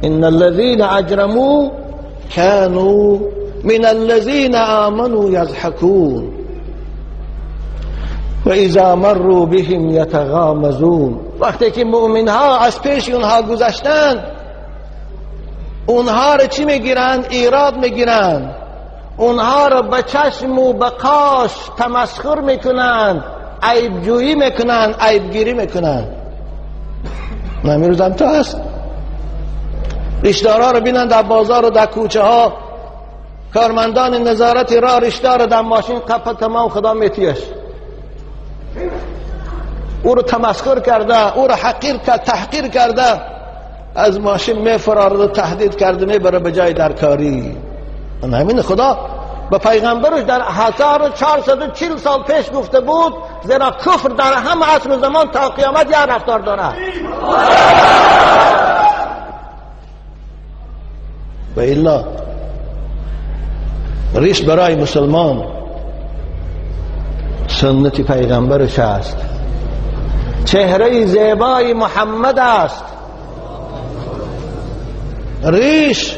ان الذين اجرموا كانوا من الذين آمنوا يضحكون و اذا مروا بهم یتغامزون. وقتی که مؤمن ها از پیش اونها گذشتند، اونها رو چی میگیرند؟ ایراد میگیرند، اونها رو به چشم و به قاش تمسخر میکنند، عیب جویی میکنند، عیب گیری میکنند. نمیروزم تا هست ریشدارا رو بینن در بازار و در کوچه ها، کارمندان نظارت را ریشدار در ماشین قپه تمام خدا میتیش، او رو تمسخر کرده، او رو حقیر کرده، تحقیر کرده، از ماشین میفرارد و تهدید کرده میبره به جای درکاری. همین خدا به پیغمبرش در 1440 سال پیش گفته بود، زیرا کفر در همه عصر و زمان تا قیامت یک رفتار دارد. و الا ریش برای مسلمان سنت پیغمبرش است، چهره زیبای محمد است. ریش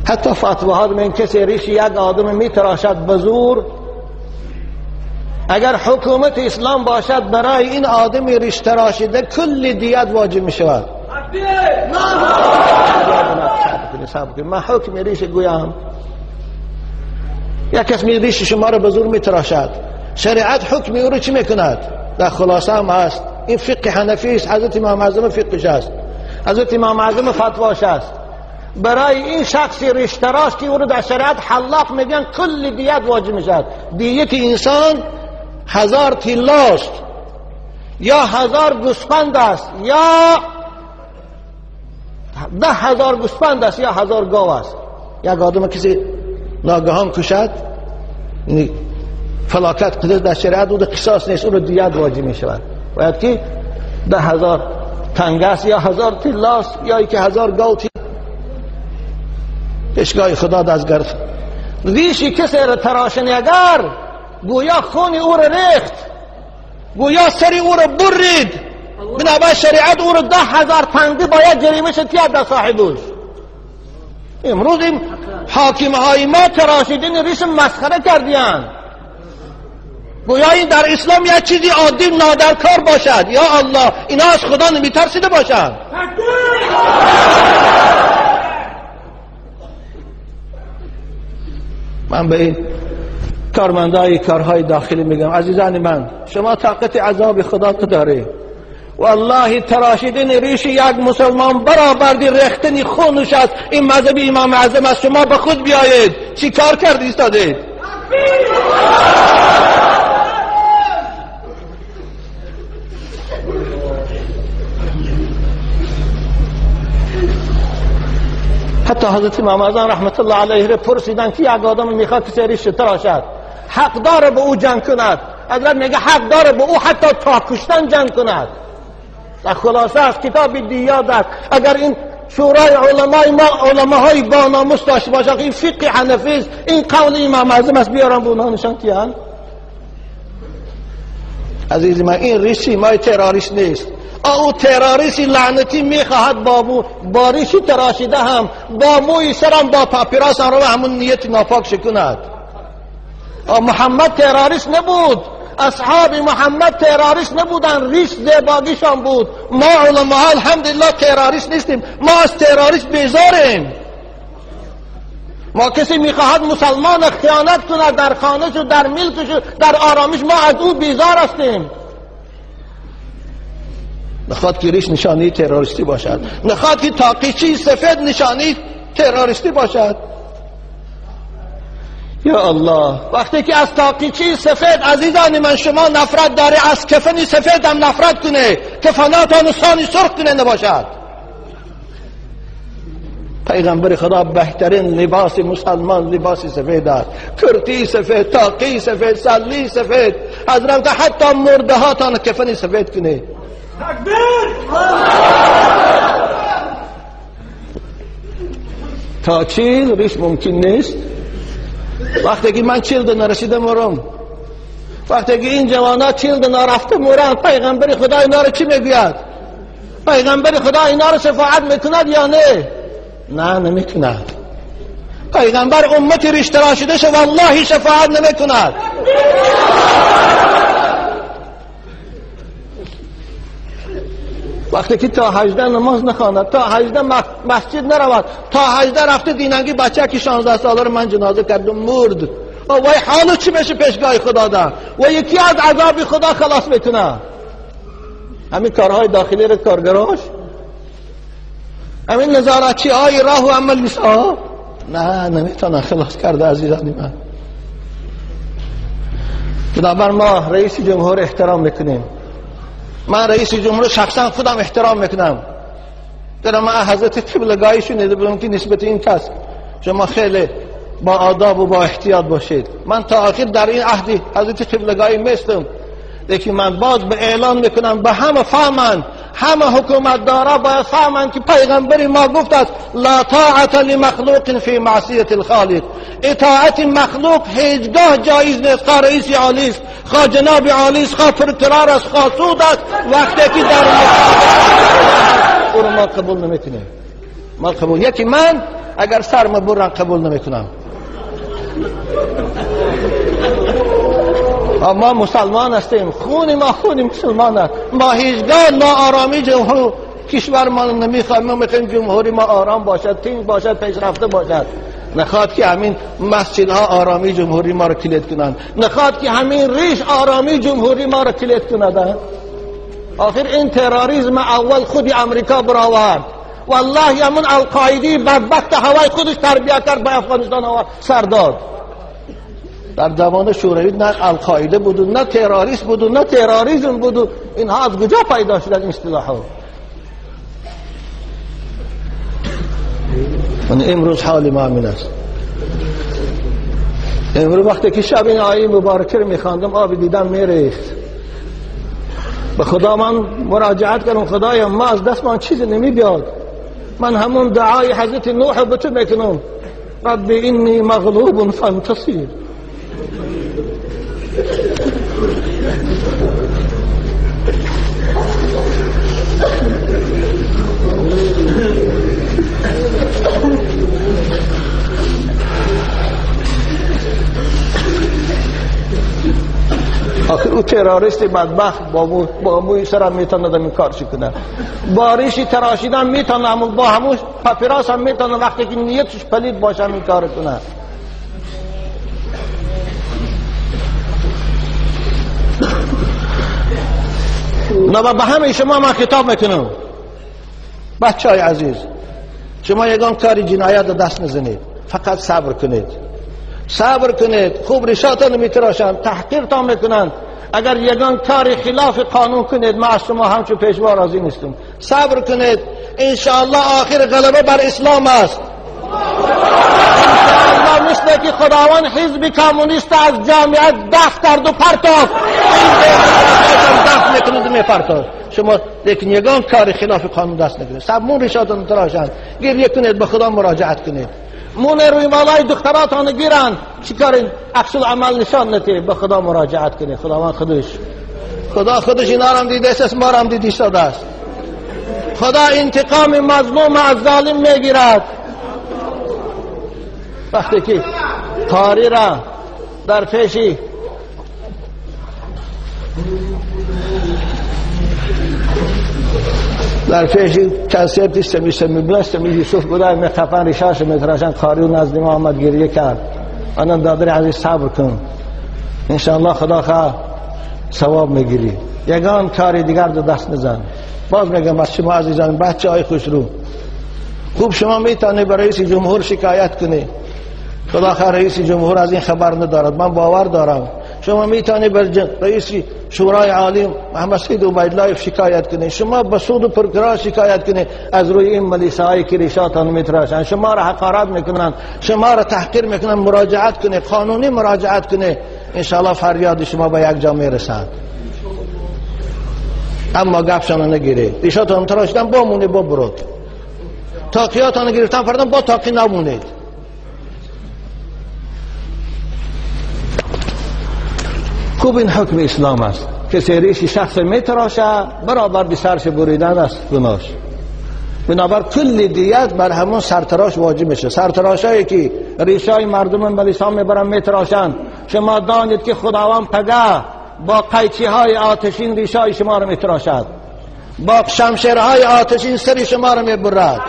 حتی فتواها من کسی ریش یک آدم میتراشد به زور، اگر حکومت اسلام باشد برای این آدم ریش تراشیده کل دیت واجب می شود. من حکم ریش گویم، یک کس می ریش شما را به زور میتراشد، شریعت حکم او رو چی میکند؟ در خلاصه هم هست، این فقه حنفی است، حضرت امام اعظم فقهش است، حضرت امام اعظم فتواش است. برای این شخص ریش تراش که او رو در شریعت حلاق میگن کل دیت واجب میشد. دیت انسان 1000 طلاست یا 1000 گوسفند است یا 10,000 گوسفند است یا 1000 گاو است. یک آدم کسی ناگهان کشد، یعنی فلاکت قدر در شریعت او قصاص نیست، او رو دیت واجب میشود. باید که 10,000 تنگه است یا 1000 طلاست یا که 1000 گاو. پیشگاه خدا دست گرفت. ریشی کسی را تراشن اگر گویا خون او را ریخت، گویا سری او را برید، بنابر شریعت او را 10,000 تنگه باید جریمه شد در صاحبش. امروز این حاکم های ما تراشیدن ریش مسخره کردیان، گویا این در اسلام یک چیزی عادی نادرکار باشد. یا الله، اینا از خدا نمیترسیده باشند. من به این کارمندای کارهای داخلی میگم، عزیزان من، شما طاقت عذاب خدا نداری. والله تراشیدن ریش یک مسلمان برابر ریختن خونش است. این مذهب امام اعظم است. شما به خود بیایید. چی کار کردی ایستادید؟ حتی حضرت امام اعظم رحمت الله علیه را پرسیدن که یک آدم میخواد کسی ریش تراشد، حق داره به او جنگ کند؟ حضرت میگه حق داره به او حتی تا کشتن جنگ کند. در خلاصه از کتاب دیاد است. اگر این شورای علمای ما علماهای با ناموس داشته باشند، این فقه حنفی است، این قول امام اعظم است، بیارم به اونها نشان تیان. عزیز من، این ریشی مای تروریست نیست. او تروریستی لعنتی میخواهد با ریشی تراشیده هم با موی سرم با پاپیراس هم رو همون نیت ناپاک شکند. محمد تروریست نبود، اصحاب محمد تروریست نبودن، ریش زیباگیشان بود. ما علماء الحمدلله تروریست نیستیم، ما از تروریست بیزاریم. ما کسی میخواهد مسلمان خیانت کند در خانهش و در ملکش و در آرامش، ما از او بیزار هستیم. نخواد که ریش نشانی تروریستی باشد، نخواد که تاقیچی سفید نشانی تروریستی باشد. یا الله، وقتی که از تاقیچی سفید عزیزان من شما نفرت داره، از کفن سفید هم نفرت کنه، کفناتان سانی سرخ کنه نباشد. پیغمبر خدا بهترین لباس مسلمان لباس سفید است، کرتی سفید، تاقی سفید، سلی سفید. حضرت حتی مرده هاتان کفن سفید کنه. تکبیر! تا 40 ریش ممکن نیست. وقتی که من 40 نرسیده مرم، وقتی که این جوانا 40 نرفته مرن، پیغمبر خدا اینا رو چی میگوید؟ پیغمبر خدا اینا رو شفاعت میکند یا نه؟ نه، نمیکند. پیغمبر امت ریش تراشیده شو والله شفاعت نمیکند. وقتی که تا 18 نماز نخواند، تا 18 مسجد نرود، تا 18 رفته دیننگی بچه که 16 ساله رو من جنازه کردم مرد، وای حالو چی بشه پیشگاه خدا ده و یکی از عذاب خدا خلاص میکنه. همین کارهای داخلی رو کارگراش، همین نظارتچی های راه و عمل نیست. نه، نمیتونن خلاص کرده عزیزان من. بنابر ما رئیس جمهور احترام میکنیم. من رئیس جمهور شخصا خودم احترام میکنم. در من حضرت قبلگاهی شنیده بودم که نسبت این کس شما خیلی با آداب و با احتیاط باشید. من تا آخر در این عهدی حضرت قبلگاهی میستم، لیکن من باز به اعلان میکنم به همه فهمند، همه حکومت دارا باید فهمند که پیغمبر ما گفت است لا طاعت لمخلوق فی معصیت الخالق. اطاعت مخلوق هیچگاه جایز نیست، خواه رئیس عالی است، خواه جناب عالی است، خواه پرکرار است، خواه سود است. وقتی که در او رو ما قبول نمیکنیم. ما قبول یکی من اگر سرم برن قبول نمیکنم. ما مسلمان هستیم، خون ما خون مسلمان است. ما هیچگاه ناآرامی جمهور کشور ما نمیخوایم. ما میخوایم جمهوری ما آرام باشد، تینگ باشد، پیشرفته باشد. نخواد که همین مسجدها آرامی جمهوری ما رو کلید کنند، نخواد که همین ریش آرامی جمهوری ما رو کلید کند. آخر این تروریسم اول خودی امریکا برآورد. والله همون القاعده بدبخت هوای خودش تربیت کرد به افغانستان آورد سر داد. در زمان شوروی نه القاعده بود و نه تروریست بود و نه تروریسم بود و اینها از کجا پیدا شدن این اصطلاح‌ها؟ امروز حال ما همین است. امروز وقتی که شب این آیه مبارکه رو میخواندم آب دیدم میریخت. به خدا من مراجعت کردم، خدایا ما از دست من چیزی نمیبیاد، من همون دعای حضرت نوح رو به تو میکنم، رب انی مغلوب فانتصر. آخر او تروریست بدبخت با موی سرم میتونه این کار چی کنه، با ریشی تراشیدن میتونه، با همون پاپیراس هم میتونه، وقتی که نیتش پلید باشه این کار کنه. نه به همه شما من خطاب میکنم، بچه های عزیز، شما یگان کاری جنایت دست نزنید، فقط صبر کنید، صبر کنید. خوب ریشاتان میتراشند، تحقیرتان میکنند. اگر یگان کاری خلاف قانون کنید من از شما همچون پیشوا راضی نیستم. صبر کنید، انشاءالله آخر غلبه بر اسلام است. انشاءالله مثل که خداوند حزب کمونیست از جامعه دفع کرد و پرتافت، دفع میکنید و میپرتافت. شما لیکن یگان کاری خلاف قانون دست نکنید، صبر ریشاتان تراشند، گریه کنید، به خدا مراجعت کنید. مون روی مالای دختراتان گیرن چیکار عکس العمل نشان نده، به خدا مراجعت کنید. خداوند خودش، خدا خودش اینا رو هم دیده است، ما رو هم دیده است. خدا انتقام مظلوم از ظالم میگیرد. وقتی که قاری را در پیشی کنسرت سمی سمی بلست می یوسف بودن می خفن ریشاش میتراشن، قاری نزد ما آمد گریه کرد. آنان دادر عزیز صبر کن، انشاءالله خدا خواه ثواب میگیری. یگان کاری دیگر دو دست نزن. باز میگم از شما عزیزان بچه های خوش رو، خوب شما میتونی به رئیس جمهور شکایت کنی، خدا خواه رئیس جمهور از این خبر ندارد، من باور دارم. شما میتونی به رئیس شورای عالی محمد سید عبیدالله شکایت کنی، شما به سود و پرکرا شکایت کنی از روی این ملیسهایی که ریشاتان میتراشن، شما را حقارت میکنن، شما را تحقیر میکنن، مراجعت کنی، قانونی مراجعت کنی، انشاءالله فریاد شما به یک جا میرسد. اما گپشان نگیری، ریشاتان تراشیدن با مونه با برود، تاقیاتان گرفتن فردان با تاقی نمونید. خوب این حکم اسلام است. کسی ریش شخص میتراشه برابر به سرش بریدن است گناش. بنابر کل دیت بر همون سرتراش واجب میشه. سرتراشایی که ریشای مردم بلیسان میبرن میتراشن، شما دانید که خداوند پگه با قیچی های آتشین ریشای شما رو میتراشد، با شمشیرهای آتشین سر شما رو میبرد.